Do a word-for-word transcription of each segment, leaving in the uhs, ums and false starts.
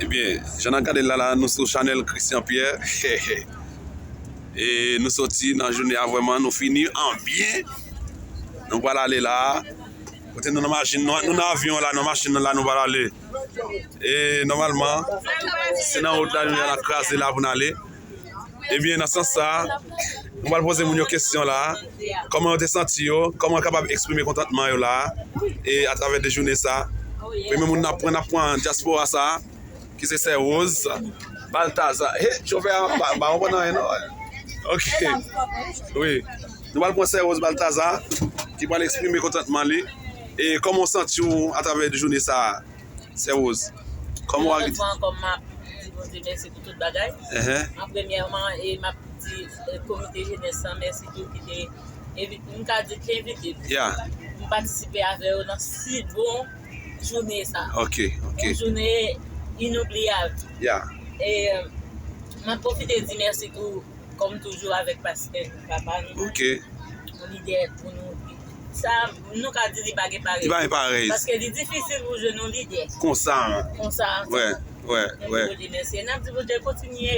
Ebyen, jan n ap gade l la, la, nou sou chanèl Christian Pierre. E nou soti nan jounen an vrèman, nou fini an byen. Nou pral ale la. Kote nou nan machin, nou, nou nan avyon la, nan machin nan la, nou pral ale. E nòmalman, se nan wout la, nou al kraze la pou n ale. Ebyen, nan sans sa, nou pral poze moun yo kesyon la. Kòman yo te santi yo? Kòman yo kapab eksprime kontantman yo la? E atravè de jounen sa, premye moun n ap pran, n ap pran dyaspora sa, ki se Sè Rose Baltazar. He, chofè a, ba, ba, ou konn anyen, non? Ok. Wi. Nou pral pran Sè Rose Baltazar, ki pral eksprime kontantman li. E kòman w santi w atravè de jounen sa a, Sè Rose? Kòman w... Yon lòt fwa ankò, m ap di Bondye mèsi pou tout bagay. Enhen. An premyèman, e m ap di, e, komite jenès lan mèsi tou ki te envi-, m ka di ki envite m. Yeah. M patisipe avè yo nan si bon jounen sa. Ok, ok. Yon jounen inoubliyab. Yeah. E, m ap pwofite di mèsi tou, kòm toujou, avèk pastè nou, papa nou. Ok. Yon lidè pou nou. Sa, nou ka di li pa gen parèy. Li pa gen parèy. Paske li difisil pou jwenn yon lidè. Konsa. Konsa. Wè, wè, wè. Bondye mèsi. N ap di Bondye kontinye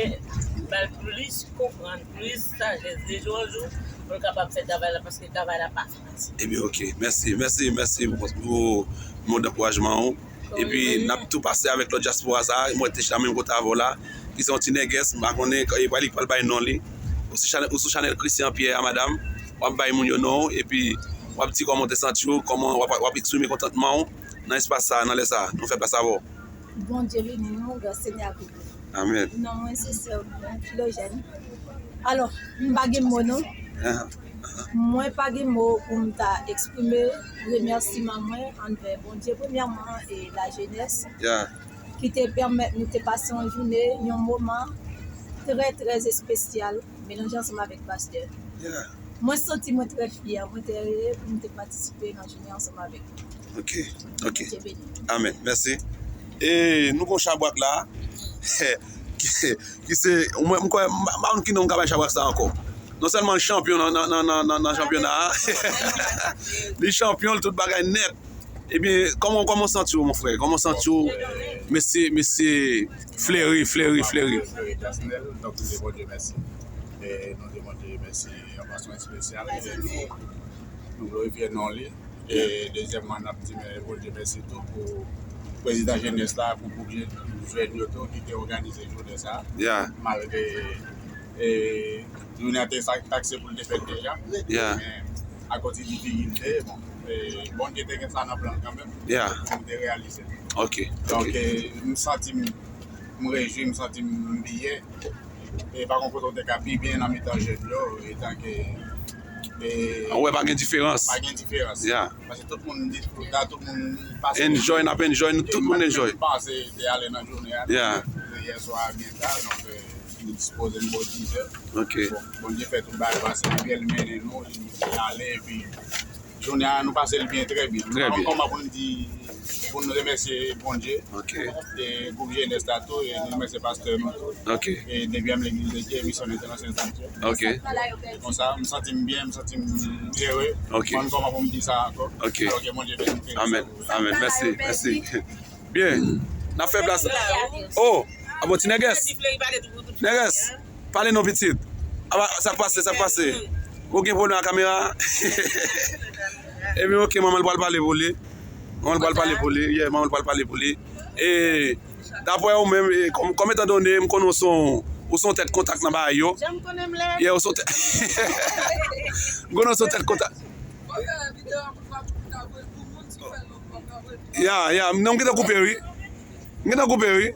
ba l plis konprann, plis sajès de jou an jou, pou l kapab fè travay la, paske travay la pa fasil. Ebyen, ok. Mèsi, mèsi, mèsi pou, pou mo dankourajman w. Epi, n ap tou pase avèk lòt dyaspora sa a. Mwen te chita menm kote avè w la. Ki se yon ti nègès, m pa konnen, e, li pral bay non li. Ou sou chanèl, ou sou chanèl Christian Pierre a, madanm. W ap bay moun yo non w, epi w ap di kòman w te santi w, kòman w ap, w ap eksprime kontantman w nan espas sa a, nan lè sa a. Nou fè plas avè w. Bondye beni nou, gras Senyè a kouvri nou. Amèn. Non mwen se sè Filojèn. Alò, m pa gen mo non. Ahan. Mwen pa gen mo pou m ta eksprime remèsiman mwen anvè Bondye, premyèman, e lajenès ki te pèmèt nou te pase yon jounen, yon moman trè, trè espesyal, melanje ansanm avèk pastè. Mwen santi mwen trè fyè, mwen trè ere pou m te patisipe nan jounen ansanm avèk nou. Ok, ok. Bondye beni nou. Amèn. Mèsi. E nou gon chabrak la. Ki se, mwen, m kwè, m pa konn ki non m ka bay chabrak sa ankò. Non sèlman l chanpyon nan, nan, nan, nan, nan, nan chanpyona a, li chanpyon, l tout bagay nèt. Ebyen, kòman, kòman w santi w, mon frè? Kòman w santi w, mesye, mesye Fleury, Fleury, Fleury? Fleury Jasnel, donk, nou di Bondye mèsi. E nou di Bondye mèsi yon fason espesyal. E nou, nou glorifye non li. E dezyèmman, n ap di men Bondye mèsi tou pou prezidan jenès la, pou gwoup jèn, jèn yo tou ki te òganize jounen sa a. Malgre, e, jounen an te sa, takse pou l te fèt deja. Men akoz de difikilte, bon, e, Bondye te gen sa nan plan l kanmenm, pou l te reyalize. Donk, e, m santi m, m rejwi, m santi m byen. E pa gen kote w te ka pi byen nan mitan jèn yo, etanke, e, ou wè pa gen diferans. Pa gen diferans. Paske tout moun di, tout moun pase. Enjoy, n ap enjoy, nou tout moun enjoy. Pase, te ale nan jounen an. Yè swa byen ta, donk, e, nou dispoze n bò dizè. Bon, Bondye fè tout bagay pase byen, li mennen nou, li ale, epi jounen an, nou pase l byen, trè byen. Nou pa konn kòman pou n di, pou n remèsye Bondye. E gwoup jenès la tou, e nou remèsye pastè nou tou. E depi an legliz de Dye, misyon entènasyonal Sent Pyè. Konsa, m santi m byen, m santi m ere. M pa konn kòman pou m di sa ankò. Alò ke Bondye beni nou. Amèn. Amèn. Mèsi. Mèsi. Byen. N ap fè plas. Oh! Abo ti nègès. Nègès. Pale non pitit. Apa, sa k pase, sa k pase? Ou gen pwoblèm ak kamera? Ebyen, ok, manman l pral pale pou li. Manman l pral pale pou li. Yeah, manman l pral pale pou li. E, daprè ou menm, e, kòm, kòm etan done, m konnen w se yon, ou se yon tèt kontak nan bagay yo. Yeah, ou se yon tèt, m konnen w se yon tèt kontak. Ya, ya, non, m gentan koupe, wi. M gentan koupe, wi.